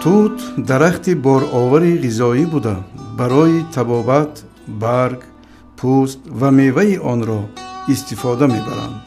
Тут дарахти боровари ғизоӣ буда, барои табобат барг, пӯст ва меваи онро истифода мебаранд.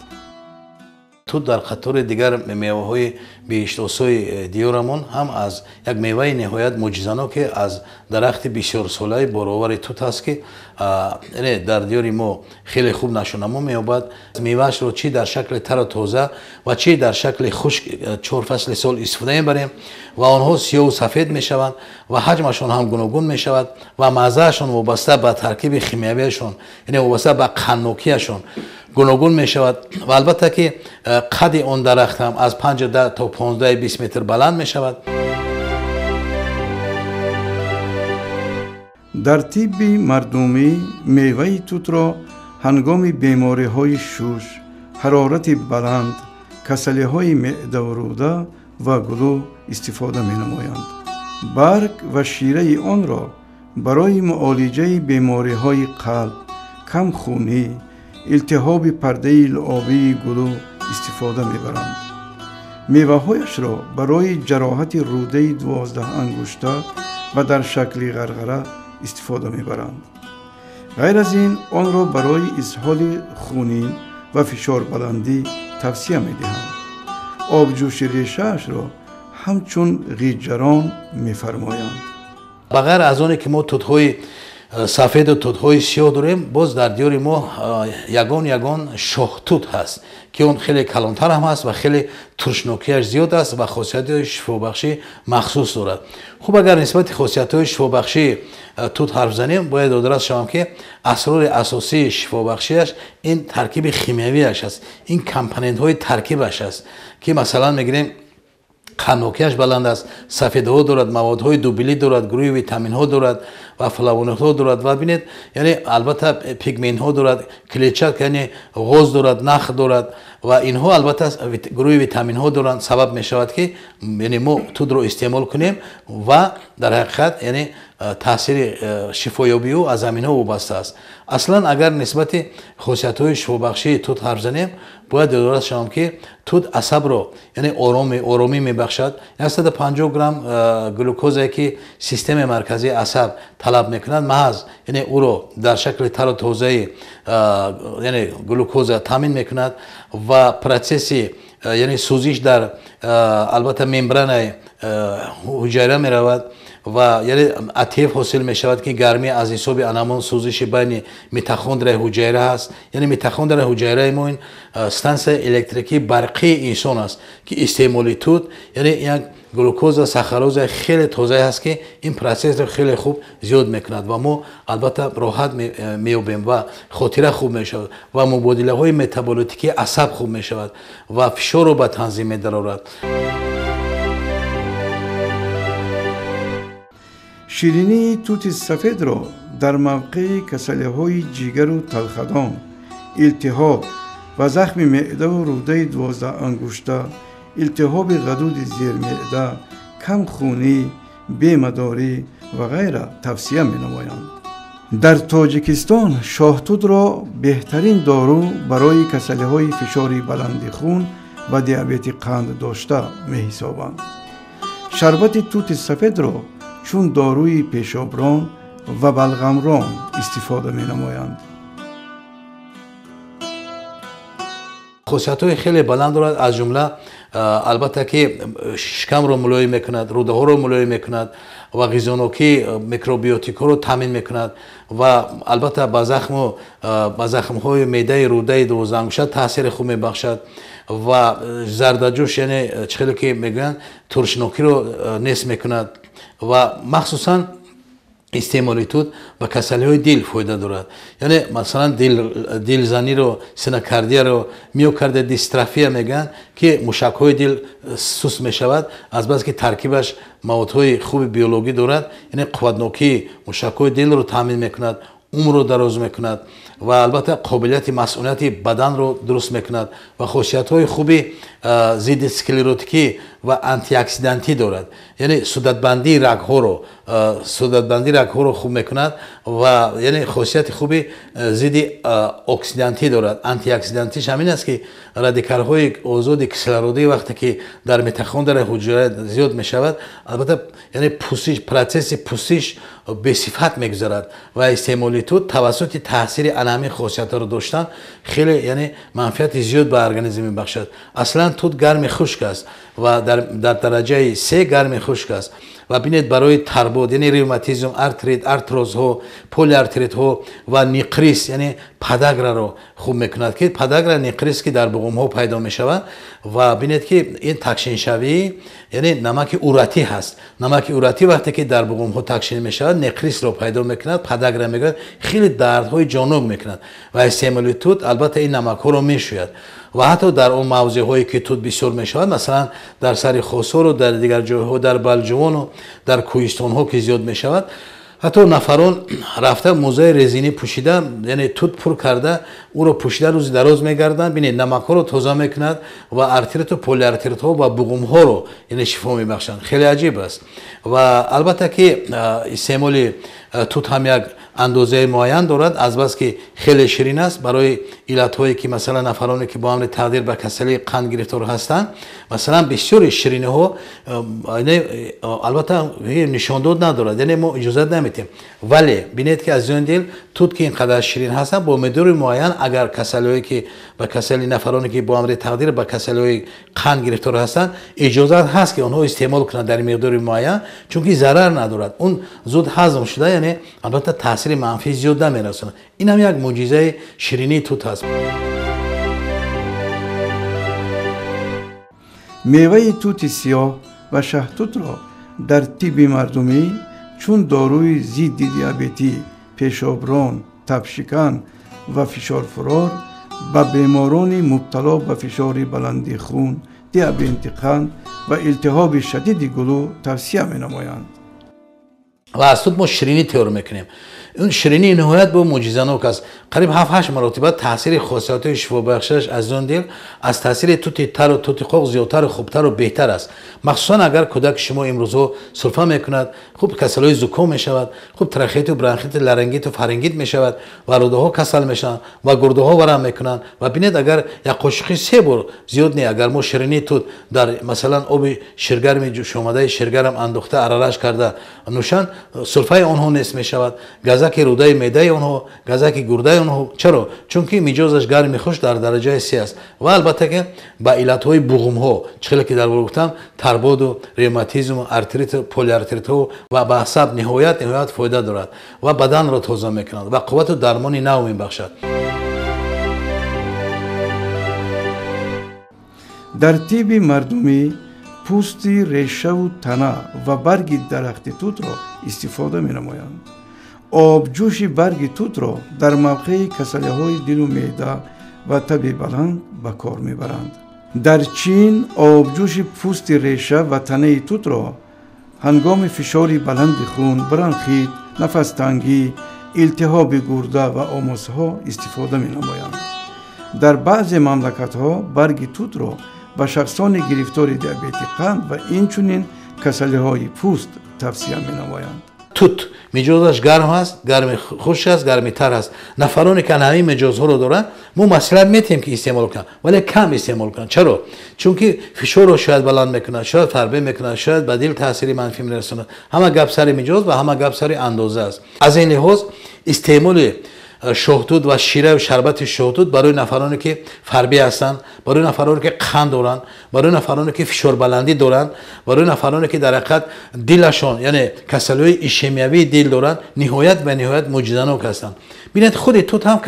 Тут дар қатори дигар меваҳои биҳиштосои диёрамон ҳам аз як меваи ниҳоят мӯъҷизаноке аз дарахти бисёрсолаи боровари тут аст, ки дар диёри мо хеле хуб нашонамо меёбад. Меваашро чӣ дар шакли тару тоза ва чӣ дар шакли хушк 4 фасли сол истифода мебарем ва онҳо сиёҳу сафед мешаванд ва ҳаҷмашон ҳам гуногун мешавад ва маззаашон вобаста ба таркиби химиявиашон, яъне вобаста ба қанднокиашон гуногун мешавад. Ва албатта ки қади он дарахт ҳам аз 5 то 15-20 метр баланд мешавад. Дар тибби мардумӣ меваи тутро ҳангоми бемориҳои шуш, ҳарорати баланд, касалиҳои меъдаву рӯда ва гулӯ истифода менамоянд. Барг ва шираи онро барои муолиҷаи бемориҳои қалб, камхунӣ, илтиҳоби пардаи луобии гулӯ истифода мебаранд. Меваҳояшро барои ҷароҳати рӯдаи 12 ангушта ва дар шакли ғарғара истифода мебаранд. Ғайр аз ин, онро барои изҳоли хунин ва фишорбаландӣ тавсия медиҳанд. Обҷӯши решаашро ҳамчун ғиҷҷарон мефармоянд. Ба ғайр аз оне ки мо тутҳои сафеду тутҳои сиёҳ дорем, боз дар диёри мо ягон шоҳтут ҳаст, ки он хеле калонтар ҳам ҳаст ва хеле туршнокиаш зиёд аст ва хосиятҳои шифобахшӣ махсус дорад. Хуб, агар нисбати хосиятҳои шифобахшии тут ҳарф занем, бояд ёдрас шавам, ки асрори асосии шифобахшиаш ин таркиби химиявиаш аст, ин компонентҳои таркибаш аст, ки масалан мегирем қанднокиаш баланд аст, сафедаҳо дорад, маводҳои дубилӣ дорад, гурӯҳи витаминҳо дорад ва флавоноидҳо дорад ва бинед, яъне албатта пигментҳо дорад, клетчатка, яъне ғоз дорад, нах дорад ва инҳо албатта гурӯҳи витаминҳо доранд. Сабаб мешавад, ки яъне мо тутро истеъмол кунем ва дар ҳақиқат яъне таъсири шифоёбии ӯ аз ҳаминҳо вобаста аст. Аслан агар нисбати хосиятҳои шифобахшии тут ҳарф занем, бояд ёдрас шавам, ки тут асабро яъне оромӣ мебахшад. 150 грамм глюкозае, ки системаи марказии асаб талаб мекунад, маҳз яъне ӯро дар шакли тару тозаи яъне глюкоза таъмин мекунад ва процесси яъне сӯзиш дар албатта мембранаи ҳуҷайра меравад ва яъне АТФ ҳосил мешавад, ки гармӣ аз ҳисоби анамон сӯзиши байни митохондрияи ҳуҷайра ҳаст. Яъне митохондрияи ҳуҷайраи мо ин стансияи электрикии барқии инсон аст, ки истеъмоли тут яъне як глюкоза, сахароза хеле тозае ҳаст, ки ин процессро хеле хуб зиёд мекунад ва мо албатта роҳат меёбем ва хотира хуб мешавад ва мубодилаҳои метаболитикии асаб хуб мешавад ва фишорро ба танзим медарорад. Ширинии тути сафедро дар мавқеи касалиҳои ҷигару талхадон, илтиҳоб ва захми меъдаву рӯдаи 12 ангушта, илтиҳоби ғадуди зермеъда, камхунӣ, бемадорӣ ва ғайра тавсия менамоянд. Дар Тоҷикистон шоҳтутро беҳтарин дору барои касалиҳои фишори баланди хун ва диабети қанд дошта меҳисобанд. Шарбати тути сафедро чун доруи пешоброн ва балғамрон истифода менамоянд. Хосиятҳои хеле баланд дорад, аз ҷумла албатта ки шикамро мулоим мекунад, рӯдаҳоро мулоим мекунад ва ғизонокии микробиотикҳоро таъмин мекунад ва албатта ба захмҳои меъдаи рӯдаи 12 ангушта таъсири хуб мебахшад ва зардаҷӯш, яъне чӣ хеле ки мегӯянд, туршнокиро нест мекунад ва махсусан истеъмоли тут ба касалиҳои дил фоида дорад. Яъне масалан дилзаниро, стенокардияро, миокардиодистрофия мегӯянд, ки мушакҳои дил суст мешавад, азбаски таркибаш маводҳои хуби биологӣ дорад, яъне қувватнокии мушакҳои дилро таъмин мекунад, умрро дароз мекунад. Ва албатта қобилияти масъунияти баданро дуруст мекунад ва хосиятҳои хуби зидди склеротикӣ ва антиоксидантӣ дорад. Яъне судатбандии рагҳоро хуб мекунад ва яъне хосияти хуби зидди оксидантӣ дорад. Антиоксидантиш ҳамин аст, ки радикалҳои озоди кислородӣ вақте ки дар митохондрияи ҳуҷра зиёд мешавад, албатта яъне пусиш, процесси пусиш бесифат мегузарад ва истеъмоли тут тавассути таъсири ана ҳамин хосиятҳоро доштан хеле яъне манфиати зиёд ба организм мебахшад. Аслан тут гарми хушк аст ва дар дараҷаи 3 гарми хушк аст. Ва бинед, барои тарбод, яъне ревматизм, артрит, артрозҳо, полиартритҳо ва неқрис, яъне подаграро хуб мекунад, ки подагра неқрис ки дар буғумҳо пайдо мешавад. Ва бинед, ки ин такшиншавӣ яъне намаки уратӣ ҳаст. Намаки уратӣ вақте ки дар буғумҳо такшин мешавад, неқрисро пайдо мекунад, подагра мегӯяд, хеле дардҳои ҷоноб мекунад ва истеъмоли тут албатта ин намакҳоро мешӯяд. Ва ҳатто дар он мавзеъҳое ки тут бисёр мешавад, масалан дар сари Хосору дар дигар ҷойҳо, дар Балҷувону дар кӯҳистонҳо ки зиёд мешавад, ҳатто нафарон рафта мӯзаи резинӣ пӯшида, яъне тут пур карда, ӯро пӯшида рӯзи дароз мегарданд. Бинед, намакҳоро тоза мекунад ва артриту полиартритҳо ва буғумҳоро яъне шифо мебахшанд. Хеле аҷиб аст. Ва албатта ки истеъмоли тут ҳам як андозаи муайян дорад, азбаски хеле ширин аст. Барои иллатҳое ки масалан нафароне ки бо амри тақдир ба касалии қанд гирифтор ҳастанд, масалан бисёри шириниҳо албатта нишондод надорад, яъне мо иҷозат наметиҳем. Вале бинед, ки азизони дил, тут ки ин қадар ширин ҳастанд, бо миқдори муайян агар касалиҳое ки ба касали нафароне ки бо амри тақдир ба касалиҳои қанд гирифтор ҳастанд, иҷозат ҳаст ки онҳо истеъмол кунанд дар миқдори муайян, чунки зарар надорад, он зуд ҳазм шуда, яъне албатта таъсири манфӣ зиёд намерасонад. Ин ҳам як мӯъҷизаи ширинии тут ҳаст. Меваи тути сиёҳ ва шаҳтутро дар тибби мардумӣ чун доруи зидди диабетӣ, пешоброн, табшикан ва фишорфурор ба беморони мубтало ба фишори баланди хун, диабети қанд ва илтиҳоби шадиди гулӯ тавсия менамоянд. Ва аз тут мо ширинӣ тайёр мекунем. Он ширинӣ ниҳоят бо мӯъҷизанок аст. Қариб 7-8 маротиба таъсири хосиятҳои шифобахшаш аз он дил аз таъсири тути тару тути қоқ зиёдтару хубтару беҳтар аст. Махсусан агар кӯдаки шумо имрӯзҳо сулфа мекунад, хуб касалҳои зуком мешавад, хуб трахеиту бронхиту ларингиту фарингит мешавад ва рӯдаҳо касал мешаванд ва гурдаҳо варам мекунанд. Ва бинед, агар як қошиқи 3 бор зиёд не, агар мо ширинии тут дар масалан оби ширгарми ҷӯшомадаи ширгарм андохта аралаш карда нӯшанд, сулфаи онҳо нест мешавад, газаки рӯдаи меъдаи онҳо, газаки гурдаи онҳо. Чаро? Чунки миҷозаш гарми хуш дар дараҷаи 3 аст. Ва албатта ки ба иллатҳои буғумҳо, чӣ хеле ки дар бора гуфтам, тарбоду, ревматизму, артриту, полиартритҳо ва ба асаб ниҳоят фоида дорад ва баданро тоза мекунад ва қуввату дармони нав мебахшад. Дар тибби мардумӣ пӯсти решаву тана ва барги дарахти тутро истифода менамоянд. Обҷӯши барги тутро дар мавқеи касалиҳои дилу меъда ва таби баланд ба кор мебаранд. Дар Чин обҷӯши пӯсти реша ва танаи тутро ҳангоми фишори баланди хун, бронхит, нафастангӣ, илтиҳоби гурда ва омосҳо истифода менамоянд. Дар баъзе мамлакатҳо барги тутро ба шахсони гирифтори диабети қанд ва инчунин касалиҳои пӯст тавсия менамоянд. Тут миҷозаш гарм аст, гарми хуш аст, гарми тар аст. Нафароне ки ҳамин миҷозҳоро доранд, мо маслиҳат метиҳем ки истеъмол кунанд, вале кам истеъмол кунанд. Чаро? Чунки фишорро шояд баланд мекунад, шояд фарбе мекунад, шояд ба дил таъсири манфӣ мерасонад. Ҳама гап сари миҷоз ва ҳама гап сари андоза аст. Аз ин лиҳоз истеъмоли шоҳтут ва шира ва шарбати шоҳтут барои нафароне ки фарбӣ ҳастанд, барои нафароне ки қанд доранд, барои нафароне ки фишорбаландӣ доранд, барои нафароне ки дар ҳақиқат дилашон, яъне касалиҳои ишемиявии дил доранд, ниҳоят ва ниҳоят мӯъҷизанок ҳастанд. Бинед, худи тут ҳам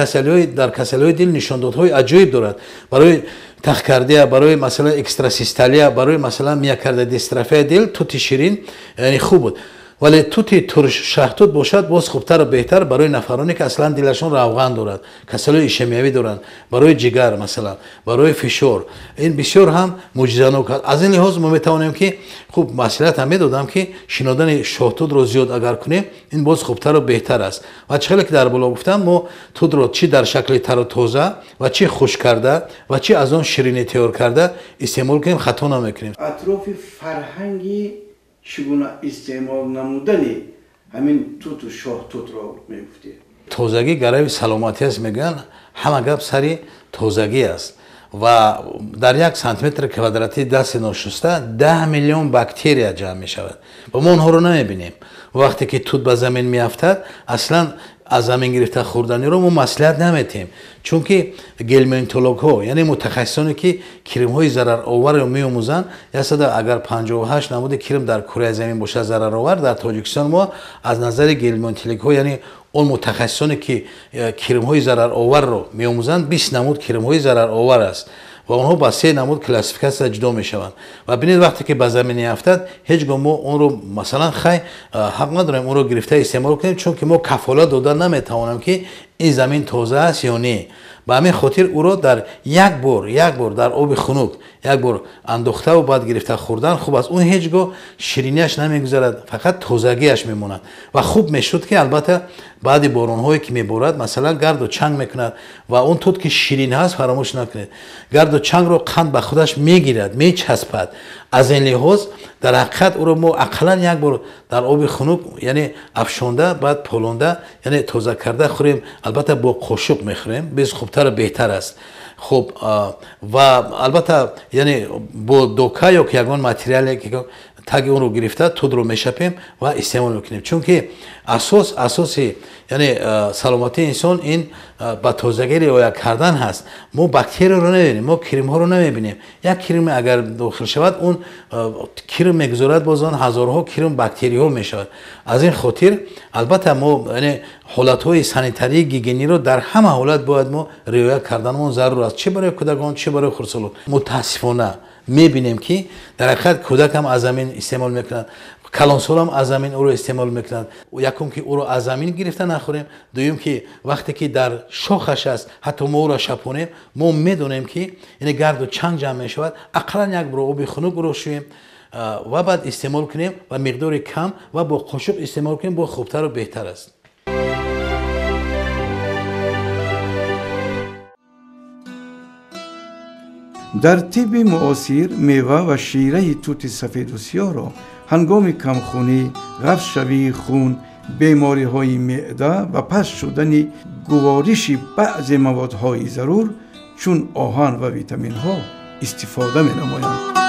дар касалиҳои дил нишондодҳои аҷоиб дорад. Барои тахкардия, барои масалан экстрасистолия, барои масалан миокардиодистрофияи дил тути ширин яъне хуб буд. Вале тути турш шаҳтут бошад боз хубтару беҳтар барои нафароне ки аслан дилашон равған дорад, касалиҳои ишемиявӣ доранд, барои ҷигар масалан, барои фишор. Ин бисёр ҳам мӯъҷизанок аст. Аз ин лиҳоз мо метавонем ки хуб маслиҳат ҳам медодам ки шинодани шоҳтутро зиёд агар кунем, ин боз хубтару беҳтар аст. Ва чӣ хеле ки дар боло гуфтам, мо тутро чӣ дар шакли тару тоза ва чӣ хушк карда ва чӣ аз он ширинӣ тайёр карда истеъмол кунем, хато намекунем. Атрофи фарҳанги чӣ гуна истеъмол намудани ҳамин туту шоҳтутро мегуфтед? Тозагӣ гарави саломатӣ аст, мегӯянд. Ҳама гап сари тозагӣ аст ва дар як сантиметри квадратии дасти ношуста 10 миллион бактерия ҷамъ мешавад ва мо онҳоро намебинем. Вақте ки тут ба замин меафтад, аслан аз замин гирифта хӯрданиро мо маслиҳат наметиҳем, чунки гельминтологҳо, яъне мутахассисоне ки кирмҳои зарароварро меомӯзанд, 158 намуди кирм дар кураи замин бошад зараровар, дар Тоҷикистон мо аз назари гельминтологҳо, яъне он мутахассисоне ки кирмҳои зарароварро меомӯзанд, 20 намуд кирмҳои зараровар аст ва онҳо ба 3 намуд классификатсия ҷудо мешаванд. Ва бинед, вақте ки ба замин меафтад, ҳеҷ гоҳ мо онро масалан хай ҳақ надорем онро гирифта истеъмол кунем, чунки мо кафолат дода наметавонем ки ин замин тоза аст ё не. Ба ҳамин хотир ӯро дар як бор дар оби хунук як бор андохтаву баъд гирифта хӯрдан хуб аст. Он ҳеҷ гоҳ ширинияш намегузарад, фақат тозагиаш мемонад. Ва хуб мешуд ки албатта баъди боронҳое ки меборад, масалан гарду чанг мекунад ва он тут ки ширин ҳаст, фаромӯш накунед, гарду чангро қанд ба худаш мегирад, мечаспад. Аз ин лиҳоз дар ҳақиқат ӯро мо ақаллан як бор дар оби хунук, яъне афшонда, баъд полонда, яъне тоза карда хӯрем. Албатта бо қошуқ мехӯрем, без хубтару беҳтар аст. Хуб, ва албатта яъне бо дока ё ки ягон материале ки таги онро гирифта тудро мешапем ва истеъмол мекунем, чунки асоси яъне саломатии инсон ин ба тозагӣ риоя кардан ҳаст. Мо бактерияро намебинем, мо кирмҳоро намебинем. Як кирм агар дохил шавад, он кирм мегузорад, боз он ҳазорҳо кирм бактерияҳо мешавад. Аз ин хотир албатта мо яъне ҳолатҳои санитарии гигиениро дар ҳама ҳолат бояд мо риоя карданамон зарур аст, чӣ барои кӯдакон, чӣ барои хурдсолон. Мутаассифона мебинем ки дар ҳақиқат кӯдак ҳам аз замин истеъмол мекунад, калонсол ҳам аз замин ӯро истеъмол мекунад. Якум ки ӯро аз замин гирифта нахӯрем, дуюм ки вақте ки дар шохаш аст, ҳатто мо ӯро шапонем, мо медонем ки яъне гарду чанг ҷамъ мешавад, ақаллан як бор оби хунук ӯро шӯем ва баъд истеъмол кунем ва миқдори кам ва бо қошуқ истеъмол кунем, бо хубтару беҳтар аст. Дар тибби муосир мева ва шираи тути сафеду сиёҳро ҳангоми камхунӣ, ғафзшавии хун, бемориҳои меъда ва паст шудани гувориши баъзе маводҳои зарур чун оҳан ва витаминҳо истифода менамоянд.